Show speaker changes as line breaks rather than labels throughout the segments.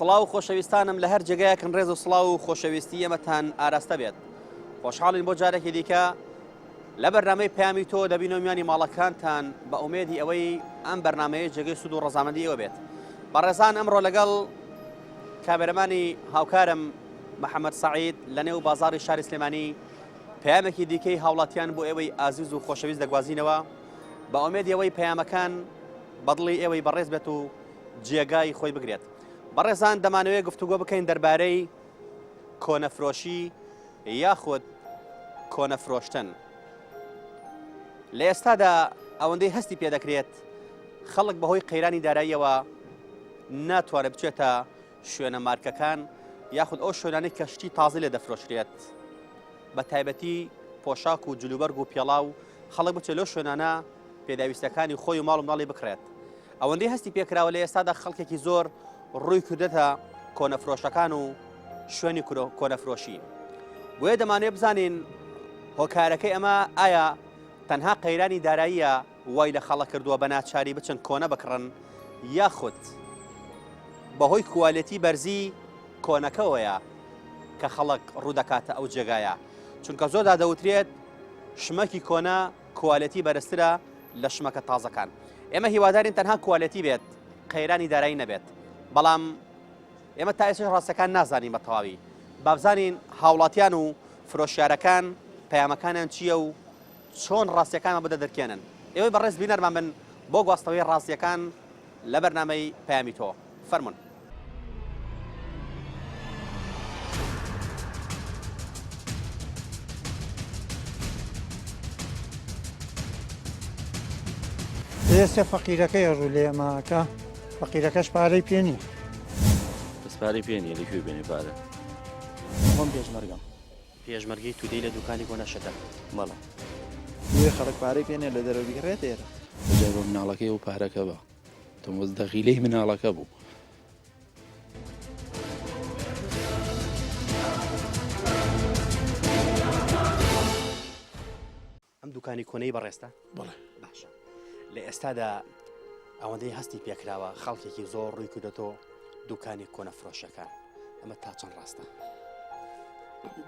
سڵاو خۆشەویستانم لە هەر جێگایەکن ڕێز و سڵاو و خۆشەویستی ئێمەتان ئاراستە بێت خۆشحاڵین بۆ جارێکی دیکە لە بەرنامەی پەیامی تۆ دەبینەوە میانی ماڵەکانتان بە ئومێدی ئەوەی ئەم بەرنمەیە جێگەی سوود و ڕەزامەندی ئێوە بێت بەڕێزان ئەمڕۆ لەگەڵ کامێرەمانی هاوکارم محەممەد سعید لە نێو بازاری شاری سلێمانی پەیامێکی دیکەی هاوڵاتیان بۆ ئێوەی ئازیز و خۆشەویست دەگوازینەوە بە ئومێدی ئەوەی پەیامەکان بەدڵی ئێوەی بەڕێز بێت و جێگای خۆی بگرێت. بەڕێزان دەمانەوێت گفتوگۆ بکەین دەربارەی کۆنەفرۆشی یاخود کۆنەفرۆشتن. لە ئێستادا ئەوەندەی هەستی پێدەکرێت خەڵک بەهۆی قەیرانی داراییەوە ناتوانێت بچێتە شوێنە مارکەکان یاخود ئەو شوێنانەی کە شتی تازە لێ دەفرۆشرێت بە تایبەتی پۆشاک و جلوبەرگ و پێڵاو خەڵک بچێت لەو شوێنانە پێداویستەکانی خۆی و ماڵ و مناڵی بکڕێت ئەوەندەی هەستی پێکراوە لە ئێستادا خەڵکێکی زۆر ڕووی کردێتە کۆنەفرۆشەکان و شوێنی کۆنەفرۆشی بۆیە دەمانێ بزانین هۆکارەکەی ئەمە ئایا تەنها قەیرانی داراییە وای لە خەڵک کردووە بە ناچاری بچن کۆنە بکڕن یاخود بەهۆی کوالێتی بەرزی کۆنەکەوەیە کە خەڵک ڕوودەکاتە ئەو جێگایە چونکە زۆردا دەوترێت شمەکی کۆنە کوالێتی بەرزترە لە شمەکە تازەکان. ئێمە هیوادارین تەنها کوالێتی بێت قەیرانی دارایی نەبێت بەڵام ئێمە تا ئێستاش ڕاستەکان نازانین بە تەواوی بابزانین هاوڵاتیان و فرۆشیارەکان پەیامەکانیان چییە و چۆن ڕاستیەکانمان بۆ دەدرکێنن ئێوەی بەڕێز بینەرمان بن بۆ گواستنەوەی ڕاستیەکان لە بەرنامەی پەیامی تۆ فەرمونون.
ئێستا فەقیرەکەی ڕوو لێ ئەماکە فەقیرەکەش پارەی پێ نییە.
بەس پارەی پێ نییە لە کوێ بێنێ پارە؟
خۆم پێشمەرگەم.
پێشمەرگەی تودەی لە دوکانی کۆنە شەکەر.
بەڵێ. بۆیە خەڵک پارەی پێ نییە لە دەرەوە بیکڕێت ئێرە.
جا بە مناڵەکەی ئەو پارەکە بە. تۆمەز دەغیلەی مناڵەکە بوو.
ئەم دوکانی کۆنەی بەڕێزتە؟
بەڵێ.
باشە لە ئێستادا ئەوەندەی هەستی پێکراوە خەڵکێکی زۆر ڕووی کردێتەوە دوکانی کۆنە فرۆشەکان ئەمە تا چەند ڕاستە؟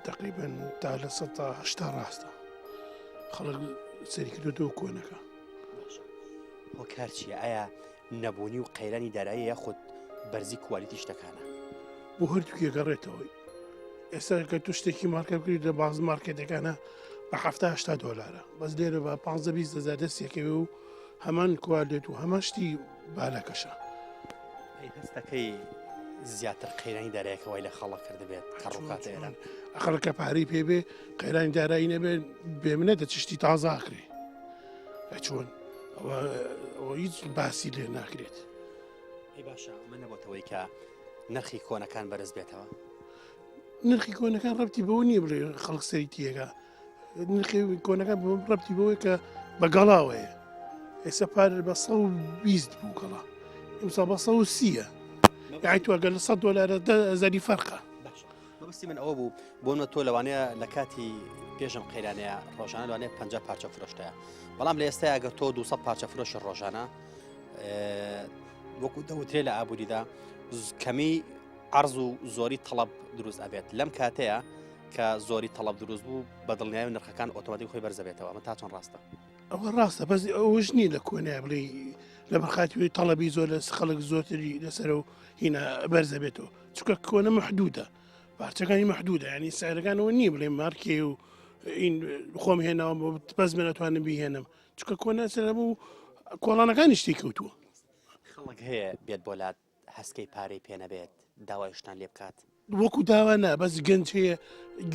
تقریبا تا لە 180 ڕاستە خەڵک سەری کردێتەوە کۆنەکە
هۆکار چییە ئایا نەبوونی و قەیرانی دارایی یاخود بەرزی کوالیتی شتەکانە؟
بۆ هەردووکی گەڕێتەوەی ئێستا کە تو شتێکی مارکە بکری لە باز مارکێتەکانە بە هەفتا دۆلارە بەس لێرە بە 15 هزار دەستێکەوێ و هەمان کوالێت و هەمان شتی بالەکەشە
هەستەکەی زیاتر قەیرانی دارایەکە وای لە خەڵک کردبێت کە ڕووکاتە ئێران
خەڵکە پارەی پێبێ قەیرانی دارایی نەبێ بێمنە دە چشتی تازاکرێ چۆن ئەوە هیچ باسی لێ ناکرێت
ئەی باشە ئەمە نەبۆتەوەی کە نرخی کۆنەکان بەرز بێتەوە
نرخی کۆنەکان ڕەتی بەوە نییە بڵێ خەڵک سەری تیەکە نرخی کۆنەکان ڕەتی بەوەی کە بە گەڵاوەیە ئێستا پار بە 120 بوو گەڵا ئمسا بە 130 یعنی تو ئەگەر لە 100 دلارە هەزاری فەرقە
مەبەستی من ئەوە بوو بۆ نە تۆ لەوانەیە لە کاتی پێشم قەیرانەیە ڕۆژانە لەوانەیە 50 پارچە فرۆشتایە بەڵام لە ئێستا ئەگەر تۆ 200 پارچە فرۆشی ڕۆژانە وەکو دەوترێ لە ئابووریدا کەمی عرض و زۆری تەڵەب دروست ئەبێت لەم کاتەیە کە زۆری تەڵەب دروست بوو بە دڵنیایی نرخەکان ئۆتۆماتیک خۆی بەرزەبێتەوە ئەمە تا چەند ڕاستە
ئەوە ڕاستە بەس ئەوەش نییە لە کۆنای بڵێ لە بەرخاتوی تەڵەبی زۆر لە خەڵک زۆرتری لەسەر و هینا بەرزەبێتەوە چونکە کۆنە محدودە پارچەکانی محدودە ینی سعرەکانەوە نییە بڵێ مارکێ و این خۆم هێناوە بۆ بەس من ئەتوانم بیهێنم چونکە کۆنە سەر بوو کۆڵانەکانی شتی کەوتووە
خەڵک هەیە بێت بۆ لات هەسکەی پارەی پێ نەبێت داوای شتان لێ بکات؟
وەکو داوا نا بەس گەنج هەیە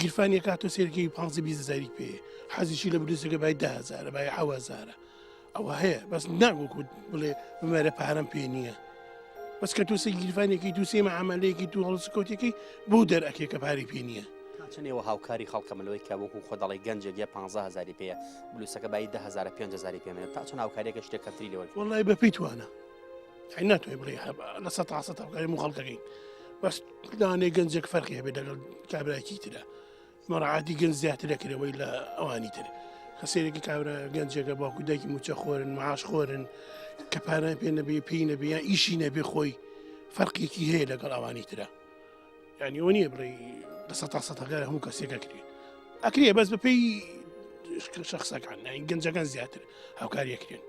گیرفانی کاتۆ سێرکی 15 20 هزاری پێ حەزیشی لە بلوسەکە بای ده هزارە بای حەوە هزارە ئەوە هەیە بەس ناوەکو بڵێ بمەرە پارەم پێ نییە بەس کە تۆ سێ گیرفانێکی دوو سێ معاملەیەکی دوو هەڵسکەوتێکی بۆ دەرئەکێ کە پارەی پێ نییە
چەند ئێوە هاوکاری خەڵکە من لەوەی کە وەکو خۆ دەڵێ گەنجێک یە 15 هزاری پێیە بلوسەکە بای ده هزارە 5 هزاری پێ منێت تا چەند هاوکاریەکە شتێک کەمتری لێوە
وەڵی بە پێی توانە یعنی ناتوانین بڵێ لە سە تا سە هاوکاری هەموو خەڵکەکەین بەس لەوانەیە گەنجێک فەرقی هەبێت لەگەڵ کابراکی ترە مەراعاتی گەنج زیاتر دەکرێەوەی لە ئەوانی تر کەسێکی کابرا گەنجێکە باوکو دایکی موچە خۆرن معاش خۆرن کە پارە پێ نەبێ پێی نەبێ یان ئیشی نەبێ خۆی. فەرقێکی هەیە لەگەڵ ئەوانی ترە یعنی ئەوە نییە بڵێ لە سە تا سەتەکە هەموو کەسێک ئەکرێ ئەکرێ بەس بەپێی شخصەکان گەنجەکان زیاتر هاوکاریەکرێن.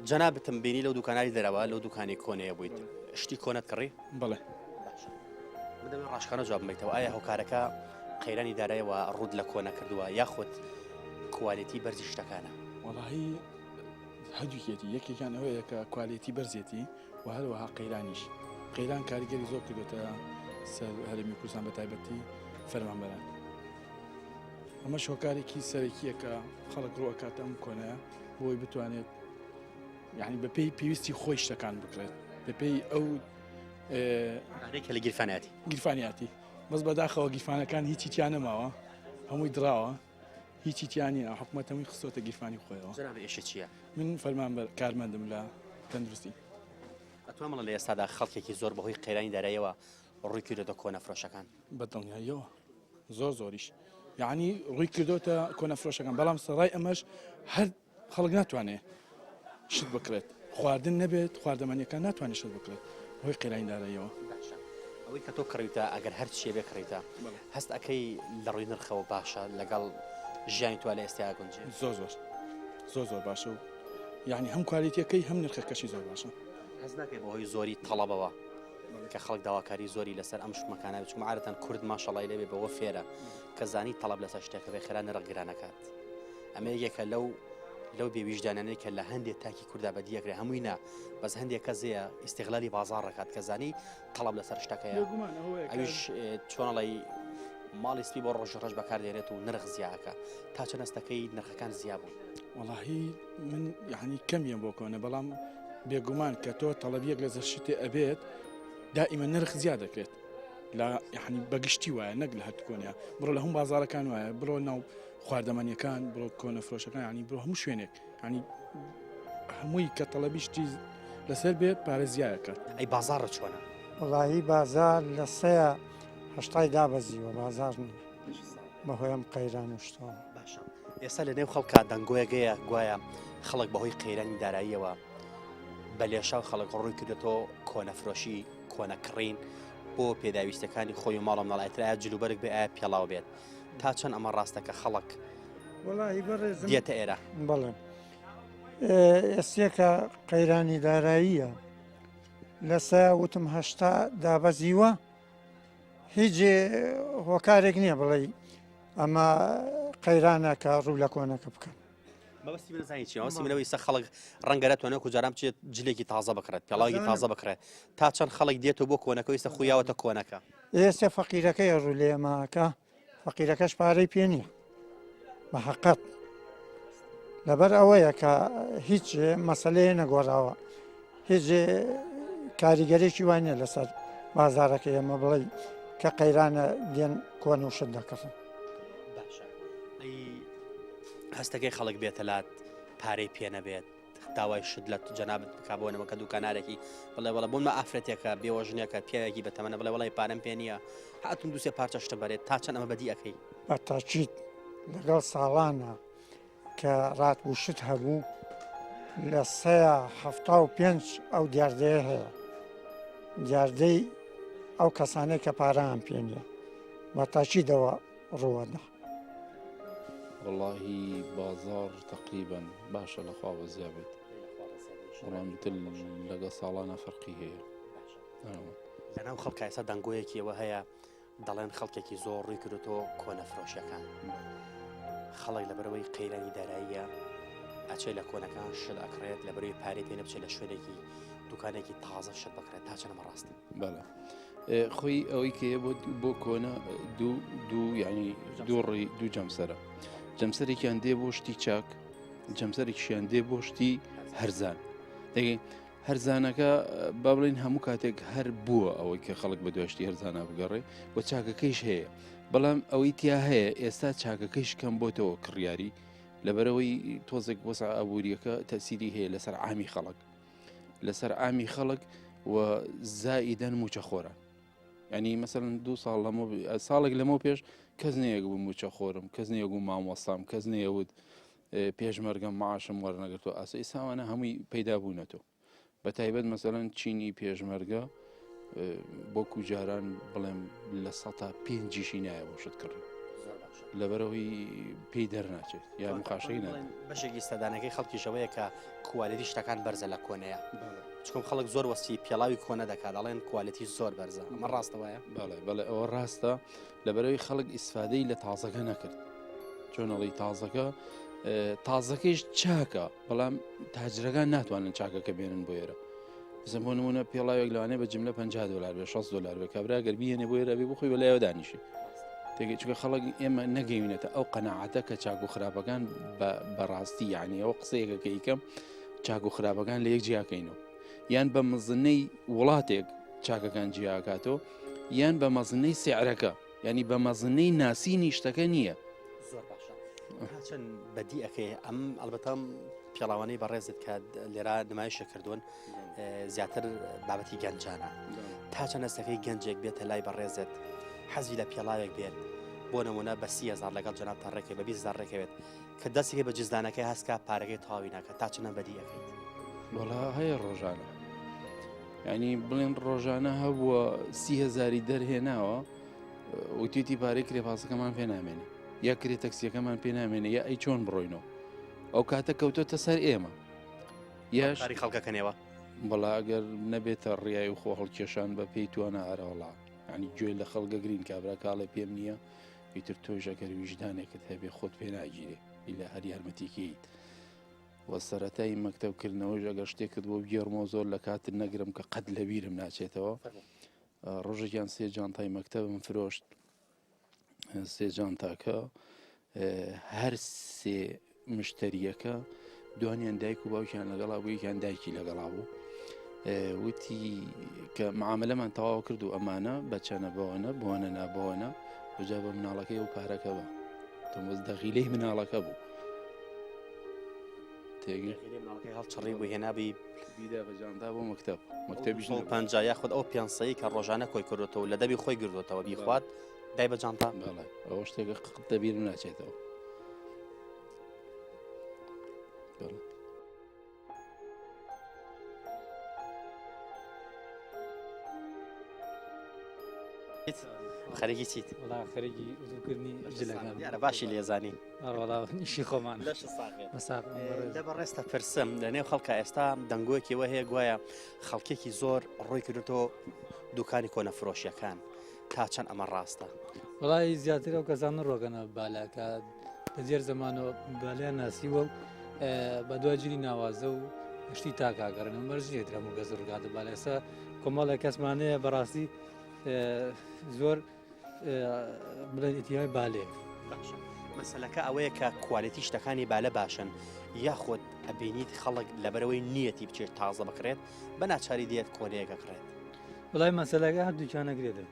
جەنابتم بینی لەو دوکانانی دەرەوە لەو دوکانی کۆنەیە بوویت شتی کۆنەت کڕی؟
بەڵێ.
باشە من دەمەوێت ڕاشکانە جواب بمەیتەوە ئایا هۆکارەکە قەیرانی دارایەوە ڕوود لە کۆنە کردووە یاخود کوالێتی بەرزی شتەکانە؟
وەڵاهی هەردووکێتی یەکێکیان ئەوەیە کە کوالێتی بەرزێتی و هەروەها قەیرانیش قەیران کاریگەری زۆر کردوێتە سەر هەرێمی کوردستان بە تایبەتی فەرمانبەران ئەمەش هۆکارێکی سەرەکیە کە خەڵک ڕوەکاتە ئەم کۆنەیە بۆی بتوانێت یعنی بەپێی پێویستی خۆی شتەکان بکرێت بەپێی ئەو
کە لە گیرفاناتی
گیرفانیاتی بەس بەداخەوە گیرفانەکان هیچی تیا نەماوە هەمووی دراوە هیچی تیا نییە حکومەت هەمووی خستۆتە گیرفانی خۆیەوە.
جەنابت ئیشت چییە؟
من فەرمانبەر کارمەندم لە تەندروستی.
ئەتوانم بڵێم لە ئێستادا خەڵکێکی زۆر بەهۆی قەیرانی داراییەوە ڕووی کردۆتە کۆنەفرۆشەکان؟
بە دڵنیاییەوە زۆر زۆریش یەعنی ڕووی کردۆتە کۆنەفرۆشەکان بەڵام سەڕای ئەمەش هەر خەڵک ناتوانێت شت بکڕێت خواردن نەبێت خواردەمەنیەکان ناتوانێت شت بکڕێت هۆی قەیرانی داراییەوە.
باشە ئەوەی کە تۆ کڕیوتە ئەگەر هەر چیە بێ کڕیتە هەست ئەکەی لە ڕووی نرخەوە باشە لەگەڵ ژیانی تۆ لە ئێستا گونجێ؟
زۆر زۆر زۆر زۆر باشە و یعنی هەم کوالێتیەکەی هەم نرخەکەشی زۆر باشە.
هەست ناکەی بەهۆی زۆری تەڵەبەوە کە خەڵک داواکاری زۆری لەسەر ئەم شمەکانە بچکم عادەتەن کورد ماشەڵای لێبێ بەوە فێرە کە زانی تەڵەب لەسەر شتێکە بێ خێرا نرخ گرانەکات ئەمە یەکێکە لەو لەو بێویژدانانەی کە لە هەندێک تاکی کوردا بەدیەکرێ هەمووی نا بەس هەندێک کەس هەیە ئیسیغلالی بازار ڕکات کە زانی تەڵەب لەسەر شتەکەیە ئەویش چۆنەڵی ماڵی سپی بۆ ڕۆژ ڕەش بەکاردێنێت و نرخ زیاکە تا چەند هەستەکەی نرخەکان زیا بوون
وەڵاهی من یعنی کەمیان بۆ کۆنە بەڵام بێگومان کە تۆ تەڵەبیەک لە زەرشتێ ئەبێت دائیمە نرخ زیاد دەکرێت لە یعنی بەگشتی وایە نەک لە هەر کۆنیا بڕۆ لە هەموو بازارەکان وایە بڕۆ ناو خواردەمەنیەکان بڕۆ کۆنە فرۆشەکان ینی بڕۆ هەموو شوێنێک ینی هەمووی کە تەڵەبی شتی لەسەر بێت پارە زیایەکات.
ئەی بازاڕ چۆنە؟
وەڵاهی بازار لە سەیا هەشتای دابەزیوە بازار نییە بەهۆی ئەم قەیران و شتەوە.
باشە ئێستا لە نێو خەڵکا دەنگۆیەک هەیە گوایە خەڵک بەهۆی قەیرانی داراییەوە بە لێشاو خەڵک ڕووی کردێتەوە کۆنەفرۆشی کۆنە کڕین بۆ پێداویستەکانی خۆی و ماڵ و مناڵ ئیتر ئایا جلوبەرگ بێ ئایا پێڵاو بێت تا چەند ئەمە ڕاستە کە خەڵک
وەڵاهی بەڕێزم
دێتە ئێرە؟
بەڵێ ئێستێکە قەیرانی داراییە لە سا وتم 80 دابەزیوە هیچ هۆکارێک نییە بڵێ ئەمە قەیرانە کە ڕوو لە کۆنەکە بکەن.
مەبەستی من زانی چیە مەبەستی منەوەی ئێستا خەڵک ڕەنگە نەتوانێت وەکو جاران بچێت جلێکی تازە بکڕێت پێڵاوێکی تازە بکڕێت تا چەند خەڵک دێتەوە بۆ کۆنەکە و ئێستا خویاوەتە کۆنەکە.
ئێستا فەقیرەکەی ڕوو لێ ئێمەکە فەقیرەکەش پارەی پێ نییە بە حەقەت لەبەر ئەوەیە کە هیچ مەسلەیە نەگۆڕاوە هیچ کاریگەرێکی وای نیە لەسەر بازارەکە ئێمە بڵێ کە قەیرانە دێن کۆن و شت دەکڕن.
باشە ئەی هەستەکەی خەڵک بێتە لات پارەی پێ نەبێت داوای شت لە جەنابت بک بۆ نەمەکە دوکانارێکی بڵێ بەڵێ بۆنمە ئافرەتێکە بێوەژنێکە پیاوێکی بەتەمەنە بڵێ وڵی پارەم پێ نییە هاتون دوسێ پارچە شتە بەرێت تا چەند ئەمە بەدی ئەەکەی
بەتاکیت لەگەڵ ساڵانە کە ڕات و شت هەبوو لە سەیا 75 ئەو دیاردەیە هەیە دیاردەی ئەو کەسانەی کە پارەیان پێ نییە بە تاکیدەوە ڕووەدا.
وەڵاهی بازاڕ تەقریبەن باشە لە خوا بەزیا بێت بەڵام تر لەگەڵ ساڵانە فەرقی هەیە
لەناو خەڵکا ئێستا دەنگۆیەکی ئەوە هەیە دەڵێن خەڵکێکی زۆر ڕووی کردۆتەوە کۆنەفرۆشیەکان خەڵک لەبەرەوەی قەیرانی داراییە ئەچێ لە کۆنەکان شت ئەکڕێت لەبەرەوەی پارەی پێ نەبچێت لە شوێنێکی دوکانێکی تازە شت بکڕێت تا چەند ئەمە ڕاستە؟
بەڵێ خۆی ئەوەی کە بۆ بۆ کۆنە دوو دوو یعنی دوو ڕێی دوو جەمسەرە جەمسەرێکیان دێ بۆ شتی چاک جەمسەرێکیان دێ بۆ شتی هەرزان دەگەی هەرزانەکە با بڵێین هەموو کاتێک هەر بووە ئەوەی کە خەڵک بە دوای شتی هەرزانە بگەڕێ و چاکەکەیش هەیە بەڵام ئەوەی تیا هەیە ئێستا چاکەکەیش کەم بۆتەوە کڕیاری لەبەرەوەی تۆزێک وەسع ئابووریەکە تەسیری هەیە لەسەر عامی خەڵک لەسەر عامی خەڵک و زائیدەن موچەخۆران ینی مەسەن دو ساڵ لەمە ساڵێک لەمە پێش کەس نەیەک بوو موچە خۆرم کەس نەیەگو مامۆستام کەس نەیەوت پێشمەرگەم معاشم وەرنەگرتووە ئاسە ئیساوانە هەمووی پەیدا بوونەتەوە بە تایبەت مەسەلەن چینی پێشمەرگە وەکو جاران بڵێم لە سەتا پێنجیشی نایە بۆ شت کڕی لەبەرەوەی پێی دەرناچێت یا مقاشەی نە
بەشێکی سەدانەکەی خەڵکیشەوەیە کە quality شتەکان بەرزە لە کۆنەیە چکم خەڵک زۆر وەسفی پێڵاوی کۆنە دەکات دەڵێن quality زۆر بەرزە ئەمە ڕاستە وایە
بەڵێ بەڵێ ئەوە ڕاستە لەبەرەوەی خەڵک ئیسفادەی لە تازەکە نەکرد چۆنەڵی تازەکە تازەکەیش چاکە بەڵام تاجرەکان ناتوانن چاکەکە بێنن بۆ ئێرە بزن بۆ نمونە پێڵاوێک لەوانەیە بە جملە 50 دلار بێ 60 دلار بێ کابرا گەر بیهێنێ بۆ ئێرە بێ بخۆی بەلایەوە دانیشی تێگەی چونکە خەڵک ئێمە نەگەیوینەتە ئەو قەناعەتە کە چاک و خراپەکان بەڕاستی یعنی ئەوە قسەیەکە کە ئیکەم چاک و خراپەکان لە یەک جیاکەینەوە یان بە مزنەی وڵاتێک چاکەکان جیاکاتەوە یان بە مەزنەی سعرەکە ینی بە مەزنەی ناسینی شتەکە نییە.
زۆر باشە چەند بەدی ئەەکەی ئەم ئەلبەتەم پێڵاوانەی بەڕێزت کە لێرا نمایشە کردوون زیاتر بابەتی گەنجانە تا چەند هەستەکەی گەنجێک بێتە لای بەڕێزت حەزی لە پێڵاوێک بێت بۆ نمونە بە 30هزار لەگەڵ جەناب تا ڕێکێ بە 20 ڕێکەوێت کە دەستێکی بە جزدانەکەی هەستکا پارەکەی تەواوی ناکە تا چەند بەدی ئەەکەیت
وەڵا هەیە ڕۆژانە ینی بڵێن ڕۆژانە هەبووە سیهزاری دەرهێناوە وتیتی پارەی کرێپاسەکەمان پێ نامێنێ یا کرێ تەکسیەکەمان پێ نامێنێ یا ئەی چۆن بڕۆینەوە ئەو کاتە کەوتۆتە سەر ئێمە
یاش کاری خەڵکەکەنەوە
بەڵا ئەگەر نەبێتە ڕیای و خۆ هەڵکێشان بە پێی توانە ئارەوەڵا ینی گوێ لە خەڵگەگرین کابرا کاڵێ پێم نییە ئیتر تۆش ئەگەر ویژدانێکت هەبێ خۆت پێ ناگیرێ ئیلا هەر یارمەتیکەیت وە سەرەتای مەکتەب کردنەوەش ئەگەر شتێکت بۆ بگێڕمەوە زۆر لە کاتت نەگرم کە قەت لە بیرم ناچێتەوە ڕۆژێکیان سێ جانتای مەکتەبم فرۆشت سێ جانتاکە هەر سێ مشتریەکە دوانیان دایک و باوکیان لەگەڵا بوو یەکیان دایکی لەگەڵا بوو وتی کە معاملەمان تەواو کرد و ئەمانە بە چەنە بەوەنە بۆنە نابەوەنە وجا بە مناڵەکەی و پارەکە بە تۆمەز دەغیلەی مناڵەکە بوو
تێگەی مناڵەکەی هەڵچڕی بوو هێنابی
بیدا بە جانتا بۆ مەکتەب مەکتەبیش
نەبوو. 50 یاخود ئەو پێنسەی کە ڕۆژانە کۆی کردوتەوە لە دەبی خۆی گردوتەوە بیخوات دای بە جانتا
بەڵێ ئەوە شتێکە قەت دەبیرم ناچێتەوە بەڵێ.
خەریکی چیت؟
وەڵا خەریکی ئوتوکردنی جلەکان
دیارە باشی لێزانی
وەڵا ئیشی خۆمان
لەش ساغ بێت.
بەساغ بن بەڕێز.
لە بەڕێزتە پرسم لە نێو خەڵکە ئێستا دەنگۆیەکی وە هەیە گوایە خەڵکێکی زۆر ڕووی کردوتەوە دوکانی کۆنە فرۆشیەکان تا چەند ئەمە ڕاستە؟
وەڵی زیاتر ئەو کەسانە ڕۆکەنە بالا کە لە زێر زەمانەوە بالیان ناسیوە و بە دوای جلی ناوازە و شتی تاکاگەڕن و مەرج نییە هەموو کەس ڕووکاتە بالا ئێستا کۆمەڵێک کەسمانەیە بەڕاستی زۆر بڵێن ئیتیای بالێ.
باشە مەسەلەکە ئەوەیە کە quality شتەکانی بالە باشن یاخود ئەبینیت خەڵک لەبەرەوەی نیەتی بچێت تازە بکڕێت بە ناچاری دێت کۆنەیەک ئەکڕێت.
وڵای مەسەلەکە هەردووکیان ئەگرێتەوە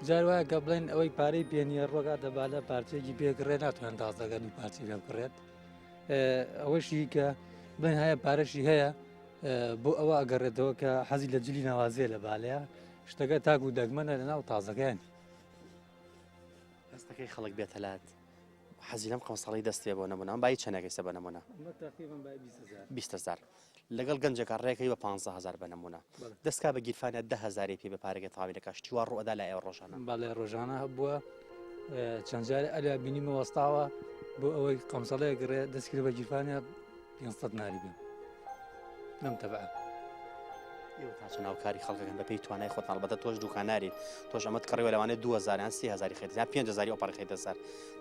جار وایە کە بڵێن ئەوەی پارەی پێ نییە ڕۆکاتە بالە پارچەیەکی پێ کڕێ ناتوانێت تازەکە دوو پارچەی پێ بکڕێت ئەوەشی کە بڵێن هەیە پارەشی هەیە بۆ ئەوە ئەگەڕێتەوە کە حەزی لە جلی ناوازەیە لە بالەیە شتەکە تاک و دەگمەنە لە ناو تازەکانی.
هەستەکەی خەڵک بێتە لات حەزی لەم قەمسەڵی دەستێ بۆ نمونە ئەم بایی چەنێک ئێستا بە نمونە؟
ئەمە تەقریبەن بای 20 هەزار.
20 هەزار لەگەڵ گەنجێکا ڕێکەی بە 15 هەزار بە نمونە
بەڵێ.
دەستکا بە گیرفانیا دە هەزاری پێ بە پارەکەی تەواوی دەکا شتی وا ڕوو ئەدا لای ئێوە ڕۆژانە؟
بەڵێ ڕۆژانە هەبووە چەند جارێ ئەلیا بینیمە وەستاوە بۆ ئەوەی قەمسەڵەیەک ڕێ دەست کرد بە گیرفانیا 500 ناری بێم لەم تەبعە.
ئێوە تا چەند هاوکاری خەڵکەکەن بەپێی توانای خۆتان ئەڵبەتە تۆش دوکاناریت تۆش ئەمەت کڕیوە لەوانەیە 2000 یان 3000 خێت یان 5000 ئەوپەڕی خەیتە سەر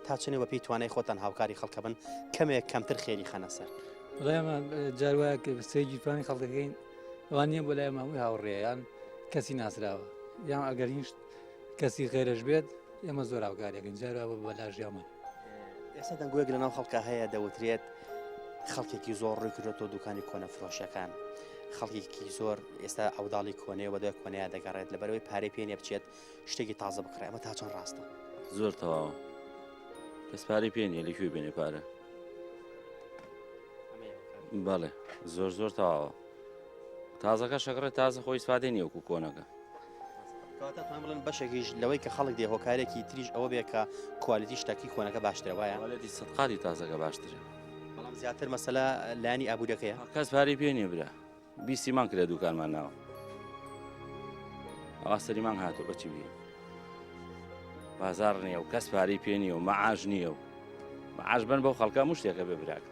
تا چەندێ بەپێی توانای خۆتان هاوکاری خەڵکە بن کەمێک کەمتر خێری خەنە سەر
وەڵای ئەمە جار وایە کە سێ گیرفانی خەڵکەکەین ئەوان نییە بۆ لای ئێمە هەمووی هاوڕێیە یان کەسی ناسراوە یان ئەگەر هیچ کەسی غێرەش بێت ئێمە زۆر هاوکاریەکەین جار وایە بە بەلاش ژیانمان
ئێستا دەنگۆیەک لەناو خەڵکا هەیە دەوترێت خەڵکێکی زۆر ڕووی کردۆتەوە دوکانی کۆنە فرۆشەکان خەڵکێکی زۆر ئێستا عەوداڵی کۆنەیە بە دوای کۆنەیە دەگەڕێت لەبەرەوەی پارەی پێ نیە بچێت شتێکی تازە بکڕێ ئەمە تا چەند ڕاستە؟
زۆر تەواوە کەس پارەی پێ نیە لە کوێ بێنێ پارە بەڵێ زۆر زۆر تەواوە تازەکە شەکڕێ تازە خۆی ئیسفادەی نیە وەکو کۆنەکە.
کەواتە توانم بڵێن بەشێکیش لەوەی کە خەڵک دێ هۆکارێکی تریش ئەوە بێ کە quality شتەکی کۆنەکە باشترە وایە؟
quality سەد قاتی تازەکە باشترە.
بەڵام زیاتر مەسەلە لایەنی ئابووریەکەیە؟
کەس پارەی پێ نییە برا بیستی مان کرێ دوکانمان ناوە. ئەوا سەری مانگ هاتوو بەچی بێ بازار نییە و کەس پارەی پێ نییە و مەعاش نییە و مەعاش بن بەو خەڵکە هەموو شتێکە بێ براک.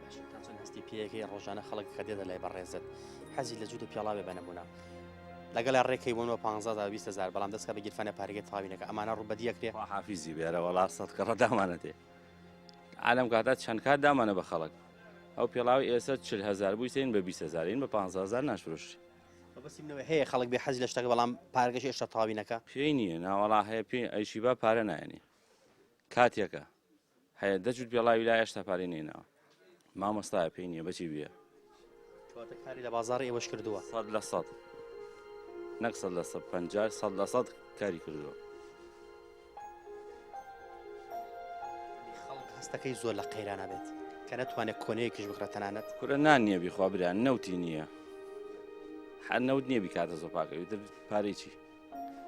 باشە تا چەند هەستی پێیەکەی ڕۆژانە خەڵک کە دێتە لای بەڕێزت حەزی لە جووت و پیاڵاوێ بە نمونە لەگەڵ ڕێکەی بۆنەوە 15 20 هزار بەڵام دەستکە بە گیرفانە پارەکەی تەواوی نەکە ئەمانە ڕوو بەدی ئەکرێ.
خوا حافیزی بێرە وەڵا سەد کەڕە دامانەتێ عالەم کاتە چەند کات دامانە بە خەڵک ئەو پێڵاوی ئێستا 40 هزار بووی سین بە 20 هزار این بە 15 هزار ناشفرۆشی.
مەبەستی منەوە هەیە خەڵک بێ حەزی لە شتەکە بەڵام پارەکەش هێشتا تەواوی نەکا.
پێی نییە ناوەڵا هەیە پێی ئەیشی با پارە نایەنێ کاتێکە هەیە دە جووت پێڵاوی لا هێشتا پارەی نەیناوە مامۆستایە پێی نییە بەچی بیە.
کەواتە کاری لە بازاڕی ئێوەش کردووە.
100% نەک 100% 50 100% کاری کردووە.
خەڵک هەستەکەی زۆر لە قەیرانە بێت کە نەتوانێت کۆنەیەکیش بکڕێت تەنانەت.
کورە نان نییە بیخوا برا نەوتی نییە هەر نەوت نییە بیکاتە زۆپاکە ئیتر پارەی چی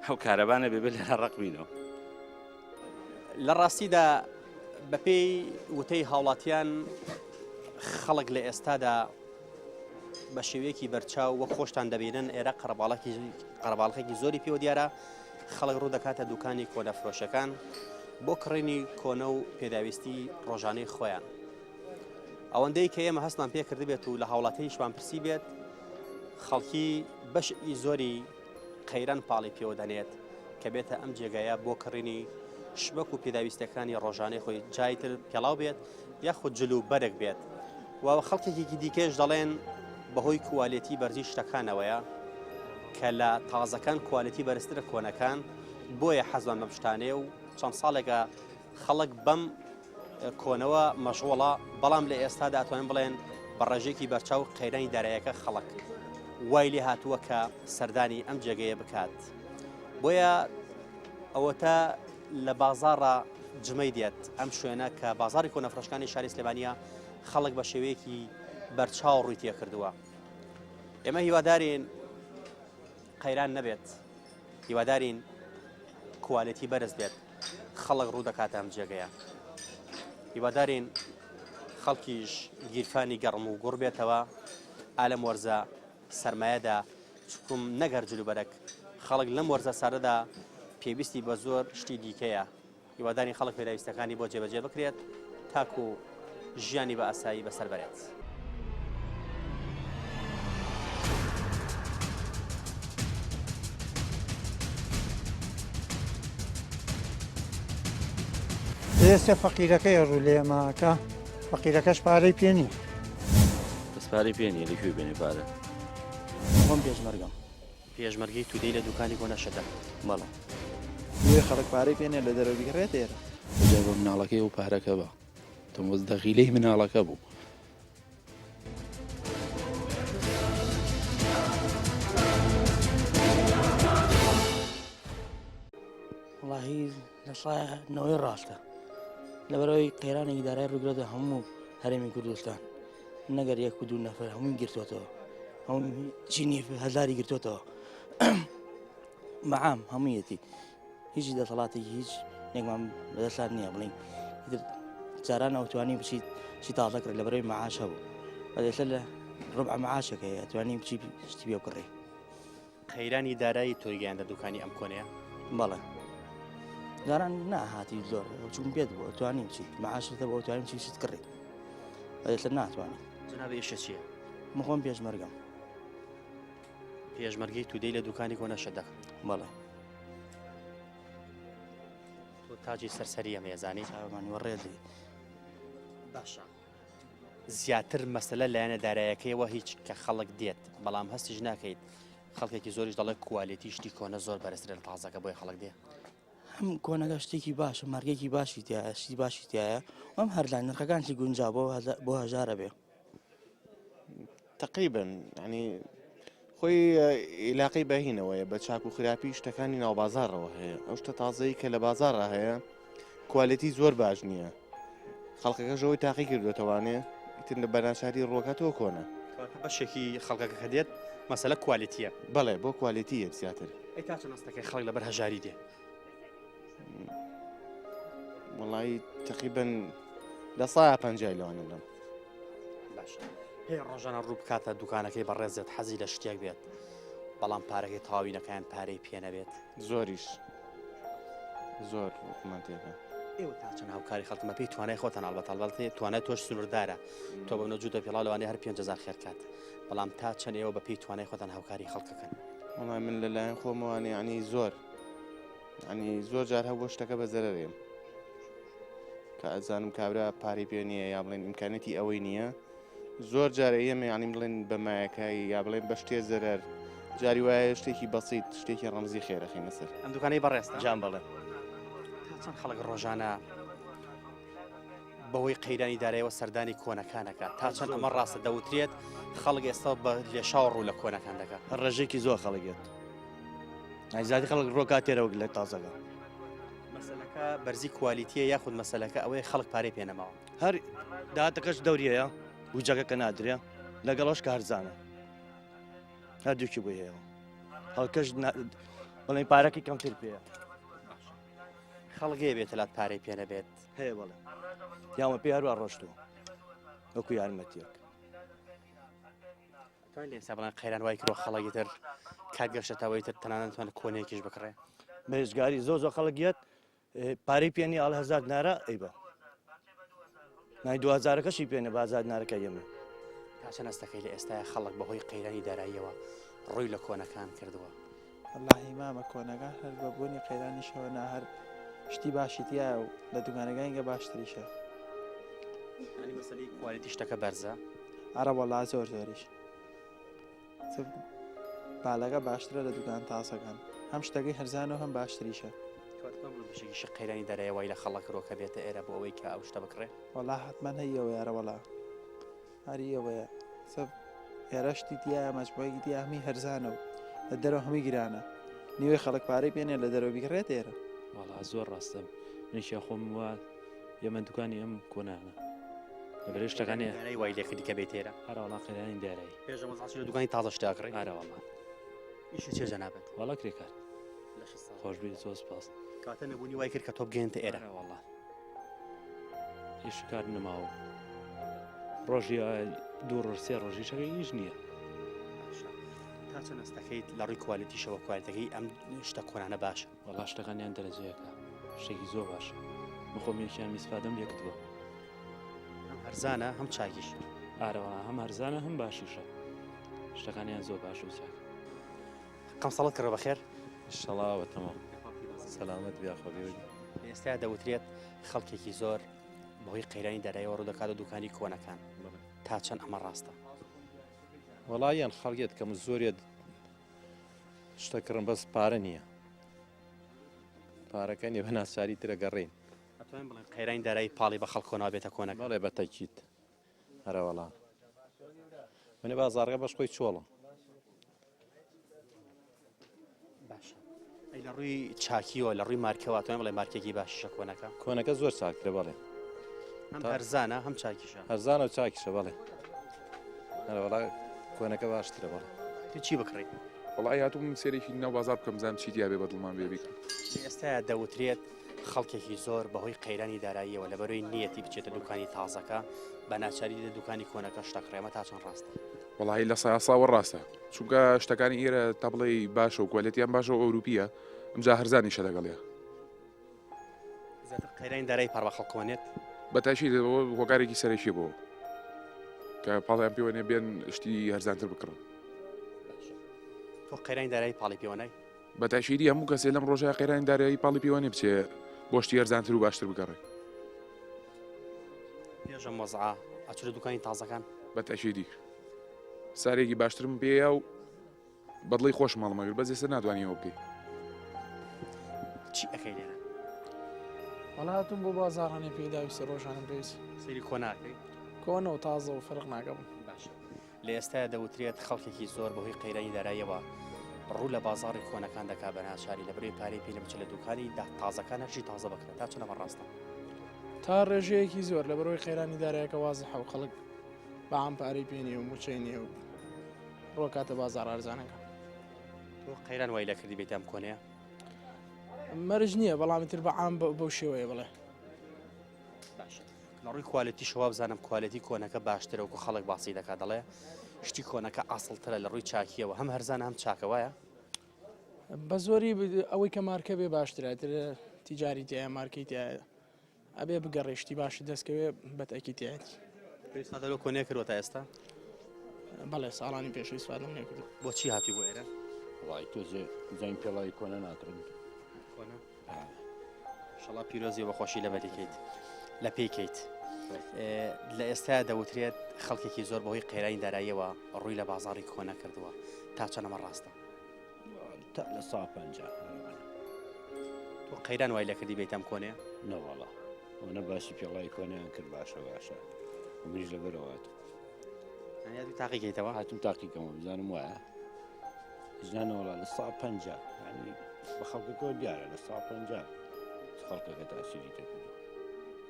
ئەو کارەبا نەبێ بێ لێرە ڕەق بینەوە.
لە ڕاستیدا بەپێی وتەی هاوڵاتیان خەڵک لە ئێستادا بە شێوەیەکی بەرچاو وەک خۆشتان دەبینن ئێرە قەرەباڵخێکی زۆری پێوە دیارە خەڵک ڕوو دەکاتە دوکانی کۆنە فرۆشەکان بۆ کڕینی کۆنە و پێداویستی ڕۆژانەی خۆیان. ئەوەندەی کە ئێمە هەستمان پێ کردبێت و لە هاوڵاتیشمان پرسی بێت خەڵکی بەشی زۆری قەیران پاڵی پێوە دەنێت کە بێتە ئەم جێگایە بۆ کڕینی شمەک و پێداویستەکانی ڕۆژانەی خۆی جایتر پێڵاو بێت یاخود جل و بەرگ بێت و خەڵکێکی دیکەش دەڵێن بەهۆی کوالێتی بەرزی شتەکانەوەیە کە لە تازەکان کوالێتی بەرزترە کۆنەکان بۆیە حەزمان بەم شتانەیە و چەند ساڵێکە خەڵک بەم کۆنەوە مەشغوڵە، بەڵام لە ئێستادا ئەتوانین بڵێن بە ڕێژەیەکی بەرچاو قەیرانی دارایەکە خەڵک وای لێ هاتووە کە سەردانی ئەم جێگەیە بکات. بۆیە ئەوەتە لە بازاڕە جمەی دێت ئەم شوێنە کە بازاری کۆنەفرۆشکانی شاری سلێمانیە خەڵک بە شێوەیەکی بەرچاو ڕووی تێکردووە. ئێمە هیوادارین قەیران نەبێت، هیوادارین کوالێتی بەرز بێت، خەڵک ڕوو دەکاتە ئەم جێگەیە. هیوادارین خەڵکیش گیرفانی گەڕم و گوڕ بێتەوە ئا لەم وەرزە سەرمایەدا، چونکم نەک هەر جلوبەرگ، خەڵک لەم وەرزە ساردەدا پێویستی بە زۆر شتی دیکەیە. هیوادارین خەڵک پێداویستەکانی بۆ جێبەجێ بکرێت تاکو ژیانی بە ئاسایی بەسەر بەرێت.
ئێستا فەقیرەکەی ڕوو لێ ماکە فەقیرەکەش پارەی پێ نییە.
بەس پارەی پێ نییە لە کوێ بێنێ پارە؟
خۆم پێشمەرگەم.
پێشمەرگەی تودەی لە دوکانی کۆنە شەدە.
بەڵێ. بۆیە خەڵک پارەی پێ نیە لە دەرەوە بیکڕێت ئێرە.
جا بە مناڵەکەی ئەو پارەکە بە تۆمەز دەغیلەی مناڵەکە بوو.
وەڵاهی لە سایە نەوەی ڕاستە لەبەرەوەی قەیرانێکی دارای ڕووگرێتە هەموو هەرێمی کوردستان نەگەر یەک و دوو نەفەر هەمووی گرتوێتەوە هەموو چینی هەزاری گرتوێتەوە مەعام هەموویەتی هیچ دەسەڵاتێکی هیچ نێکمان بەدەستان نییە بڵین جاران ئەوتوانی بچیت چی تازە کرد لە بەرەوەی معاش هەبوو بەدەسە لە ڕبع معاشەکە هەیە توانی بچی شتی پێ بکڕی
قەیرانی دارایی تۆی گەیاندە دوکانی ئەم کۆنەیە؟
بەڵێ جاران ناهاتی زۆر چون پێت بوو توانیم چیت معاشتە بۆ توانیم چی شت کڕی ئێستا ناتوانین
جناب ئیشە چییە؟
من خۆم پێشمەرگەم
پێشمەرگەی تودەی لە دوکانی کۆنە شت دەکەن
بەڵێ
تۆ تاجی سەرسەری ئەمەیە زانی
چاوەمانی وەڕێزی
باشە زیاتر مەسەلە لایەنە دارایەکەیەوە هیچ کە خەڵک دێت بەڵام هەستیش ناکەیت خەڵکێکی زۆریش دەڵێت کوالێتی شتی کۆنە زۆر بەرزترە لە تازەکە بۆیە خەڵک دێ.
هەم کۆنەکە شتێکی باشە مارکێکی باشی تایە شتی باشی تایە ئەم هەرزان نرخەکانشی گونجا بۆ بۆ هەژارە بێ.
تقریبا ینی خۆی ئیلاقەی بە هینەوەیە بە چاک و خراپی شتەکانی ناو بازاڕەوە هەیە ئەو شتە تازەی کە لە بازاڕا هەیە کوالێتی زۆر باش نییە خەڵکەکەش ئەوەی تاقی کردوێتەوانێ ئیتر لە بەناچاری ڕۆکاتەوە کۆنە
بەشێکی خەڵکەکە کە دێت مەسەلە کوالێتیە
بەڵێ بۆ کوالێتیە زیاتر
ئەی تا چەند ئەستەکەی خەڵک لەبەر هەژاری دێ
وەڵی تقریبن لە سایە پەنجای لەوانە بڵێم
باشە هەیە ڕۆژانە ڕوو بکاتە دوکانەکەی بەڕێزت حەزی لە شتێک بێت. بەڵام پارەکەی تەواوی نەکەیان پارەی پێ نەبێت؟
زۆریش زۆر ڕقمان تێکە.
ئێوە تا چەند هاوکاری خەڵکن بەپێی توانای خۆتان ئەڵبەت ئەڵبەت توانای تۆش سنووردارە تۆ بەمنە جووتە پێڵاو لەوانەیە هەر 5000 خێر کات بەڵام تا چەند ئێوە بەپێی توانای خۆتان هاوکاری خەڵکەکەن؟
وەڵا من لەلایەن خۆمەوانە یعنی زۆر یعنی زۆر جار هەبووە شتەکە بە زەرەرێم کە ئەزانم کابرا پارەی پێ نییە یا بڵێن ئیمکانەتی ئەوەی نییە زۆر جارە ئێمە یانی بڵێن بە مایەکایی یا بڵێن بە شتێ زەرەر جاری وایە شتێکی بەسیت شتێکی ڕەمزی خێرەخینە سەر
ئەم دوکانەی بەڕێزتە؟
جان بەڵێ.
تا چەند خەڵک ڕۆژانە بەهۆی قەیرانی دارایەوە سەردانی کۆنەکان ئەکات تا چەند ئەمە ڕاستە دەوترێت خەڵک ئێستا بە لێشاو ڕوو لە کۆنەکان دەکات
هەر ڕێژەیەکی زۆر خەڵک یەت ئایزادی خەڵک ڕۆکا تێرەوەک لە تازەکە
مەسەلەکە بەرزی کوالیتیە یاخود مەسەلەکە ئەوەیە خەڵک پارەی پێ نەماوە
هەر داهاتەکەش دەوری هەیە بودجەکە کە نادرێ لەگەڵەش کە هەرزانە هەردووکی بۆی هەیە خەڵکەش بڵێن پارەکەی کەمتر پێیە
خەڵک هەیە بێتە لات پارەی پێ نەبێت
هەیە بەڵێ یامە پێ هەروە ڕۆشتووە وەکو یارمەتیەک
توانین لە ئێستا بڵێن قەیران وای کردووە خەڵکی تر کات گەشتەتەوەی تر تەنانەت توانێت کۆنەیەکیش بکڕێ
بەهێزگاری زۆر زۆر خەڵک یەت پارەی پێ نیە ئەڵێ هەزار دینارە ئەیبە نای دو هەزارەکەشی پێ نیە بە هەزار دینارەکە یەمێ.
تا چەند هەستەکەی لە ئێستایا خەڵک بەهۆی قەیرانی داراییەوە ڕووی لە کۆنەکان کردووە؟
وەڵاهی مامە کۆنەکان هەر بە بۆنی قەیرانیشەوە نا هەر شتی باشی تیایە و لە دوکانەکانی گە باشتریشە.
یانی مەسەلەی کوالیتی شتەکە بەرزە؟
ئەرە وەڵا زۆر زۆریش. بالەکە باشترە لە دوکان تازەکان هەم شتەکەی هەرزانە و هەم باشتریشە.
بەشێکیشی قەیرانی دارایی وای لە خەڵک کردووە کە بێتە ئێرە بۆ ئەوەی کە ئەو شتە بکڕێ.
وەڵا حەتمەن هەی ئەوەیە ئەرە وەڵا هەری ئەوەیە سە ئێرە شتی تیایە مەجموعەیەکی تیا هەمی هەرزانە و لە دەرەوە هەمووی گرانە نیوەی خەڵک پارەی پێ نیە لە دەرەوە بیکڕێت ئێرە.
وەڵا زۆر ڕاستە منیش خۆم وا ئێمە دوکانی ئەم کۆنانە لەبەرەی شتەکانی
دارایی وای لێکردی کە بێت ئێرە
ئەرەوەڵا قەیرانی دارایی
پێش ئەمە چی لە دوکانی تازە شتە ئەکڕی
ئارەوەڵا
ئیشی چیە جەنابت
وەڵا کرێکار
لەشت ساغ
خۆش بێت زۆر سپاس
کاتە نەبوونی وای کرد کە تۆ بگەێنتە ئێرە
ئەرەوەڵا ئیش کار نەماوە ڕۆژی دوو ڕۆژ سێ ڕۆژی شەکە ئیش نییە
باشە تا چەند هەستەکەیت لە ڕووی کوالیتیشەوە کوالیتەکەی ئەم شتە کۆنانە باشە
وەڵا شتەکانیان دەرەجەیەکە شتێکی زۆر باشە من خۆم یەکیان ئیسفادەم لێ کردووە
هەم هەرزانە هەم چاکیش
ئارەوە هەم هەرزانە هەم باشیشە شتەکانیان زۆر باش و چاک
قەمسەڵت کڕە بەخێر
شەڵاوە تەمام سەلامەت بیا خۆ بێ.
ئێستا دەوترێت خەڵکێکی زۆر بەهۆی قەیرانی دارایەوە ڕوودەکاتە دوکانی کۆنەکان تا چەند ئەمە ڕاستە؟
وەڵاییان خەڵکێت کەم زۆرێت شتە کڕم بەس پارە نییە پارەکە نیە بە ناچاری ترە گەڕین
ئەتوانین بڵێن قەیرانی دارایی پاڵی بە خەڵک کۆنەوە بێتە کۆنەکە
بەڵێ بە تەکیت هەرەوەڵا منێ بازاڕەکە بەش خۆی چۆڵە
باشە ئەی لە ڕووی چاکیەوە لە ڕووی مارکەوە توانین بڵێ مارکێکی باشیشە کۆنەکە
کۆنەکە زۆر چاکترە بەڵێ
هەم هەرزانە هەم چاکیشە
هەرزانە و چاکیشە بەڵێ هەرەوەڵا کۆنەکە باشترە بەڵێ
تو چی بکڕی؟
وەڵی هاتووم سێرێکی ناو بازار بکەم بزانم چی تیا بێ بە دڵمان بێ بیکڕم.
ئێستا دەوترێت خەڵکێکی زۆر بەهۆی قەیرانی داراییەوە لەبەرەی نیەتی بچێتە دوکانی تازەکە بە ناچاری دێتە دوکانی کۆنەکە شتە کڕێ ئەمە تا چەند ڕاستە؟
وەڵی لە سایاساوە ڕاستە چونکە شتەکانی ئێرە تا بڵێی باشە و کوالێتیان باشە و ئەوروپیە ئەمجا هەرزانیشە لەگەڵیا.
زیاتر قەیرانی دارایی پاڕ بە خەڵکەوە نێت؟
بە تاکید هۆکارێکی سەرەکیە بۆ کە پاڵیان پێوە نێ بێن شتی هەرزانتر بکڕن.
تۆ قەیرانی دارایی پاڵی پێوە نای؟
بە تاکیدی هەموو کەسێ لەم ڕۆژە قەیرانی دارایی پاڵی پێوە نێ بچێ بۆ شتی هەرزانتر و باشتر بگەڕێ.
پێش ئەم وەزعە ئەچوو لە دوکانی تازەکان؟
بە تاکیدی سارێکی باشترم پێیە و بەدڵی خۆشم هەڵمەگرت بەس ئێستا ناتوانی ئەوە بکەی.
چی ئەکەی لێرە؟
وەڵا هاتووم بۆ بازاڕانێ پێداویستی ڕۆژانەم پێویست.
سەیری کۆنە ئەکەی؟
کۆنە و تازە و فەرق ناکەم.
باشە لە ئێستایا دەوترێت خەڵکێکی زۆر بەهۆی قەیرانی داراییەوە ڕوو لە بازاڕی کۆنەکان دەکات بە ناچاری لەبەرئەوەی پارەی پێ نەبچێت لە دوکانی تازەکان هەرچی تازە بکرێت تا چەند ئەمە ڕاستە؟
تا ڕێژەیەکی زۆر لەبەرئەوەی قەیرانی دارایەکە وازحە و خەڵک بە عام پارەی پێ نییە و مووچەی نییە و ڕۆکاتە بازاڕ ئەرزانەکە.
تۆ قەیران وای لەکردی بێیتە ئەم کۆنەیە؟
مەرج نییە بەڵام تر بە عام بەو شێوەیە بڵێ.
باشە لە ڕووی کوالێتیشەوە بزانم کوالێتی کۆنەکە باشترە وەکو خەڵک باسی دەکات دەڵێ. شتی کۆنەکە ئاسڵترە لە ڕووی چاکیەوە هەم هەرزانە هەم چاکە وایە؟
بە زۆری ئەوەی کە مارکە بێ باشترە تر تیجاری تایە مارکەی تایە ئەبێ بگەڕێ شتی باشت دەستکەوێ بەتەکی تایەتی.
ئیسفادە لەو کۆنەیە کردووە تا ئێستا؟
بەڵێ ساڵانی پێشوو ئیسفادەم لێ کردووە.
بۆچی هاتووی بۆ ئێرە؟
وەڵای تۆزێ زین پێڵاوی کۆنە ناکڕم.
کۆنە؟ شەڵا پیرۆزی بە خۆشی لەبەری کەیت لە پێی کەیت. لە ئێستا دەوترێت خەڵکێکی زۆر بەهۆی قەیرانی داراییەوە ڕووی لە بازاڕی کۆنە کردووە تا چەند ئەمە ڕاستە؟
تا لە سا 50.
تۆ قەیران وای لەکردی بیت ئەم کۆنەیە؟
نەوەڵا ئەوەنە باسی پێڵای کۆنیان کرد باشە باشە منیش لەبەرەوە هاتم.
یعنی تاقیکەیتەوە؟
هاتم تاقیکەمەوە بزانم وایە. ژنانەوەڵا لە سا 50 یعنی بە خەڵکەکەەوە دیارە لە سا 50 خەڵکەکە تاسیری تێکردووە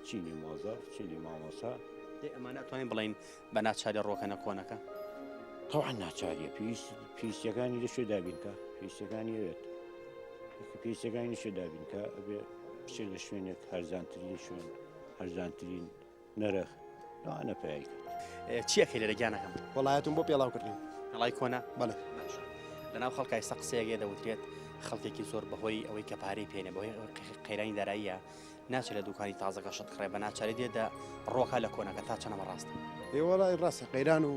چینی مۆزەف چینی مامۆسا
دەی ئەمانە ئەتوانین بڵێین بە ناچاری ڕۆکەنە کۆنەکە؟
تەوان ناچاریە پێویست پێویستیەکانی لە شوێ دابینکە پێویستەکانی ئەوێت پێویستەکانی لە شوێ دابینکە ئەبێ بچێت لە شوێنێک هەرزانترین شوێن هەرزانترین نرخ لەوانە پەیای
کرد. چی ئەکەی لێرە گیانەکەم؟
وەڵایەتم بۆ پێڵاو کردن.
پێڵای کۆنە؟
بەڵێ.
باشە. لەناو خەڵکا ئێستا قسەیەک هەیە دەوترێت خەڵکێکی زۆر بەهۆی ئەوەی کە پارەی پێ نیە بەهۆی قەیرانی داراییە ناچێت لە دوکانی تازەکە شت کڕێ بە ناچاری دێت دە ڕۆکا لە کۆنەکە تا چەند ئەمە ڕاستە؟
ئێ وەڵای ڕاستە قەیران و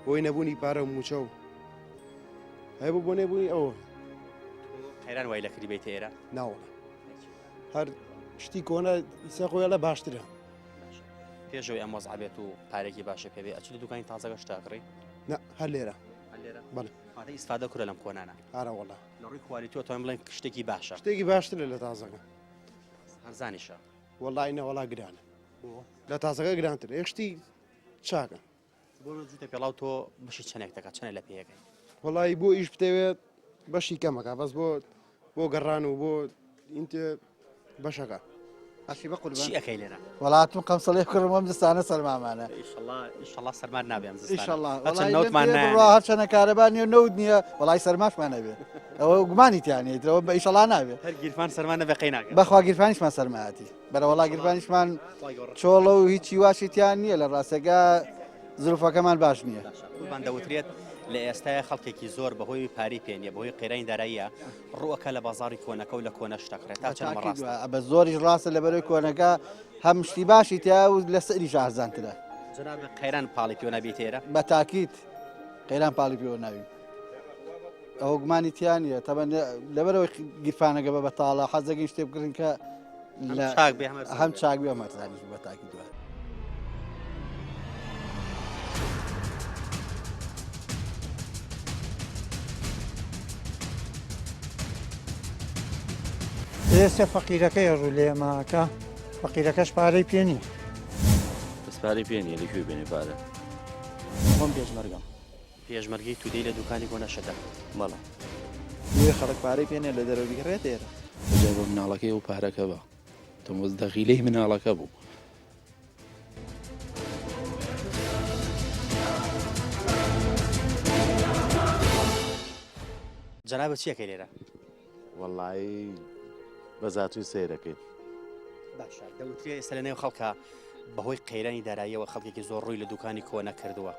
بۆی نەبوونی پارە و مووچە و هەیە بۆ بۆ نەبوونی ئەوە.
قەیران وای لەکردی بێیتە ئێرە؟
ناوەڵا هەر شتی کۆنە ئیسا خۆیڵە باشترە.
پێشەوەی ئەم وەزعە بێت و پارێکی باشە پێ بێ ئەچی لە دوکانی تازەکە شتە ئەکڕی؟
نا هەر لێرە.
هەر لێرە؟
بەڵێ.
واتە ئیسفادە کورە لەم کۆنانە.
ئارە وەڵا.
لە ڕووی کوالیتیەوە توانین بڵێین شتێکی باشە.
شتێکی باشترە لە تازەکە.
هەرزانیشە.
وەڵای نەوەڵا گرانە. لە تازەکە گرانترە یەک شتی چاکە.
بۆ جووتە پێڵاو تۆ بەشی چەندێک دەکات چەنە لە پێیەکەی؟
وەڵی بۆ ئیش بتەوێت بەشی کەمەکە بەس بۆ بۆ گەڕان و بۆ ئینتێ بەشەکە.
ئەخی بە قوربان چی ئەکەی لێرە؟
وەڵاتم قەمسەڵێ کوڕم ئەم زستانە سەرمامانە.
ئیشەڵا ئیشەڵا سەرمان نابێ ئەم زستانە.
ئیشەڵا
هەرچەند نەوتمان نایەنێ.
بڕوا هەرچەنە کارەبا نییە و نەوت نییە وەڵای سەرماشمان نەبێ ئەوە گومانی تیا نییە ئیتر ئەوە بە ئیشەڵا نابێ.
هەر گیرفان سەرما نەبێ قەی ناکا.
بەخوا گیرفانیشمان سەرمایەتی. بەرەوەڵا گیرفانیشمان چۆڵە و هیچی واشی تیا نییە لە ڕاستەکە زروفەکەمان باش نییە.
قوربان دەوترێت لە ئێستایا خەڵکێکی زۆر بەهۆی پارەی پێ نییە بەهۆی قەیرانی داراییە ڕووەکە لە بازاڕی کۆنەکە و لە کۆنە شتەکڕێت تا چەند ئەمە ڕاستە؟
بە زۆریش ڕاستە لەبەرەوەی کۆنەکە هەم شتی باشی تیا و لە سەریش ئارزانترە.
جەنابت قەیران پاڵی پێوە نابیتە ئێرە؟
بە تاکید قەیران پاڵی پێوە ناوی ئەوە گومانی تیا نییە تەبەن لەبەرەوەی گیرفانەکە بە بەتاڵە حەز دەکەین شتێ بکڕین کە
لە چاک بێ
هەم چاک بێ هەم هەرزانیش بە تاکی دوای.
ئێستا فەقیرەکەی ڕوو لێ ماکە فەقیرەکەش پارەی پێ نییە.
بەس پارەی پێ نییە لە کوێ بێنێ پارە؟
خۆم پێشمەرگەم.
پێشمەرگەی تودەی لە دوکانی بۆ نەشەدە.
بەڵێ.
نیوەی خەڵک پارەی پێ نیە لە دەرەوە بیکڕێت ئێرە.
جا بۆ مناڵەکەی ئەو پارەکە بە تۆمەز دەغیلەی مناڵەکە بوو.
جەنابت چی ئەکەی لێرە؟
وەڵایی بە زاتوی سەیرەکەین.
باشە دەوترێ ئێستا لە نێو خەڵکە بەهۆی قەیرانی داراییەوە خەڵکێکی زۆر ڕووی لە دوکانی کۆنە کردووە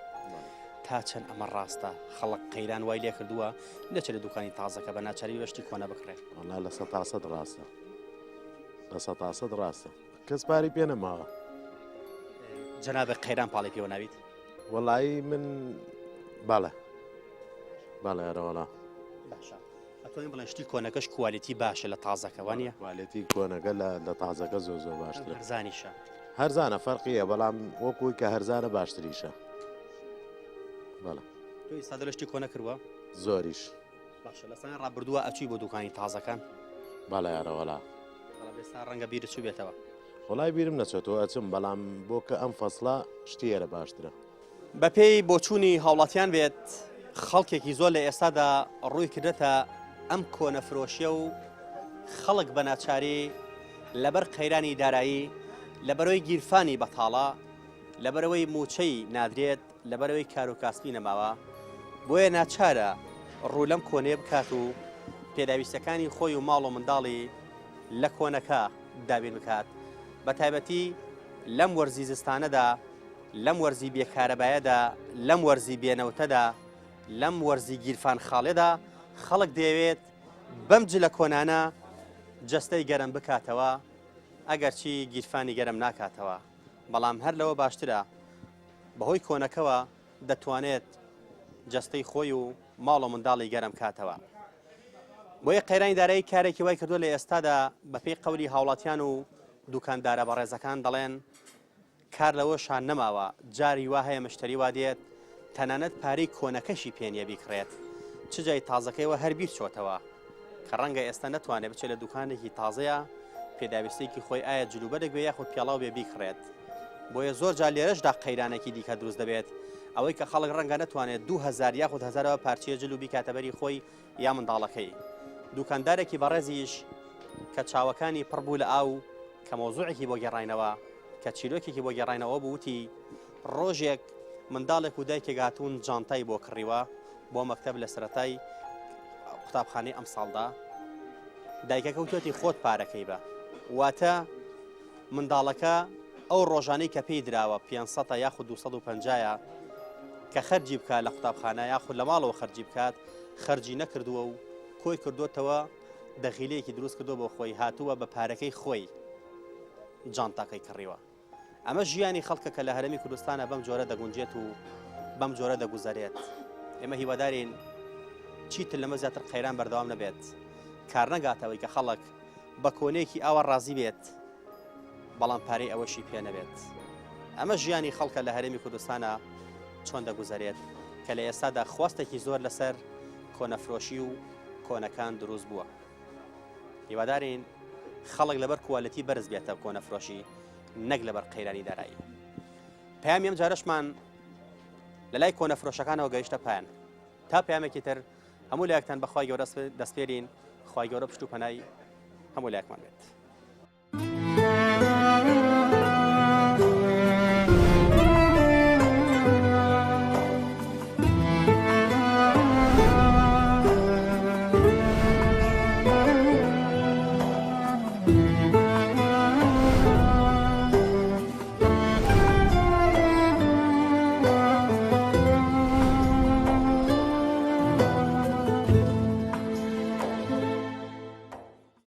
تا چەند ئەمە ڕاستە خەڵک قەیران وای لێ کردووە نەچێت لە دوکانی تازەکە بە ناچاری بەشتی کۆنە بکڕێ
وەڵا لە سەتاسەد ڕاستە لە سەتاسەد ڕاستە کەس پارەی پێ نەماوە.
جەنابت قەیران پاڵی پێوە ناویت؟
وەڵایی من بەڵێ بەڵێ ئەرەوەڵا.
باشە ئەتوانین بڵێن شتی کۆنەکەش کوالیتی باشە لە تازەکە وانە؟
کوالێتی کۆنەکە لە لە تازەکە زۆر زۆر باشترە.
هەرزانیشە.
هەرزانە فەرقیە بەڵام وەکوی کە هەرزانە باشتریشە. بەڵێ.
تۆ ئێستا لە شتی کۆنە کردووە؟
زۆریش.
باشە لە ساڵی ڕابردووە ئەچووی بۆ دوکانی تازەکان؟
بەڵێ ئەرەوەڵا.
بەڵام ئێستا ڕەنگە بیرت چووبێتەوە.
وەڵای بیرم نەچۆتەوە ئەچم بەڵام بۆ کە ئەم فەسڵە شتی ئێرە باشترە.
بەپێی بۆچوونی هاوڵاتیان بێت خەڵکێکی زۆر لە ئێستادا ڕووی کردەتە ئەم کۆنە فرۆشیە و خەڵک بە ناچاری لەبەر قەیرانی دارایی لەبەرەوەی گیرفانی بەتاڵە لەبەرەوەی موچەی نادرێت لەبەرەوەی کار و کاسبی نەماوە بۆیە ناچارە ڕوو لەم کۆنەیە بکات و پێداویستەکانی خۆی و ماڵ و منداڵی لە کۆنەکە دابین بکات بە تایبەتی لەم وەرزی زستانەدا. لەم وەرزی بێکارەبایەدا لەم وەرزی بێنەوتەدا لەم وەرزی گیرفان خاڵێدا خەڵک دەیەوێت بەم جلە کۆنانە جەستەی گەرم بکاتەوە ئەگەرچی گیرفانی گەرم ناکاتەوە بەڵام هەر لەوە باشترە بەهۆی کۆنەکەوە دەتوانێت جەستەی خۆی و ماڵ و منداڵی گەرم کاتەوە. بۆیە قەیرانی دارایی کارێکی وای کردووە لە ئێستادا بەپێی قەولی هاوڵاتیان و دوکاندارە بەڕێزەکان دەڵێن کار لەوەشا نەماوە جاری وا هەیە مشتری وا دێت تەنانەت پارەی کۆنەکەشی پێ نییە بیکڕێت چ جای تازەکەیەوە هەر بیر چۆتەوە کە ڕەنگە ئێستا نەتوانێت بچێت لە دوکانێکی تازەیە پێداویستێکی خۆی ئایا جلوبەرێک بێ یاخود پێڵاو بێ بیکڕێت بۆیە زۆر جار لێرەشدا قەیرانێکی دیکە دروست دەبێت ئەوەی کە خەڵک ڕەنگە نەتوانێت 2000 یاخود هەزارەوە پارچەیە جل و بیکاتە بەری خۆی یا منداڵەکەی دوکاندارێکی بەڕێزیش کە چاوەکانی پڕ بوو لە ئاو کە مەوزوعێکی بۆ گێڕاینەوە کە چیرۆکێکی بۆ گێڕاینەوە بوو وتی ڕۆژێک منداڵێک و دایکێک هاتوون جانتای بۆ کڕیوە بۆ مەکتەب لە سەرەتای قوتابخانەی ئەمساڵدا دایکەکە وتوێتی خۆت پارەکەی بە واتە منداڵەکە ئەو ڕۆژانەی کە پێی دراوە 500 یاخود 250 کە خەرجی بکات لە قوتابخانە یاخود لە ماڵەوە خەرجی بکات خەرجی نەکردووە و کۆی کردوتەوە دەغیلەیەکی دروست کردووە بۆ خۆی هاتووە بە پارەکەی خۆی جانتاکەی کڕیوە ئەمە ژیانی خەڵکە کە لە هەرێمی کوردستانە بەم جۆرە دەگونجێت و بەم جۆرە دەگوزەرێت ئێمە هیوادارین چیتر لەمە زیاتر قەیران بەردەوام نەبێت کار نەگاتەوەی کە خەڵک بە کۆنێکی ئاوا ڕازی بێت بەڵام پارەی ئەوەشی پێ نەبێت ئەمە ژیانی خەڵکە لە هەرێمی کوردستانە چۆن دەگوزەرێت کە لە ئێستادا خواستێکی زۆر لەسەر کۆنەفرۆشی و کۆنەکان دروست بووە هیوادارین خەڵک لەبەر کوالەتی بەرز بێتە کۆنەفرۆشی نەک لەبەر قەیرانی دارایی پەیامی ئەم جارەشمان لە لای کۆنەفرۆشەکانەوە گەیشتە پایان تا پەیامێکی تر هەموو لایەکتان بەخوای گەورە دەسپێرین خوای گەورە پشت و پەنای هەموو لایەکمان بێت.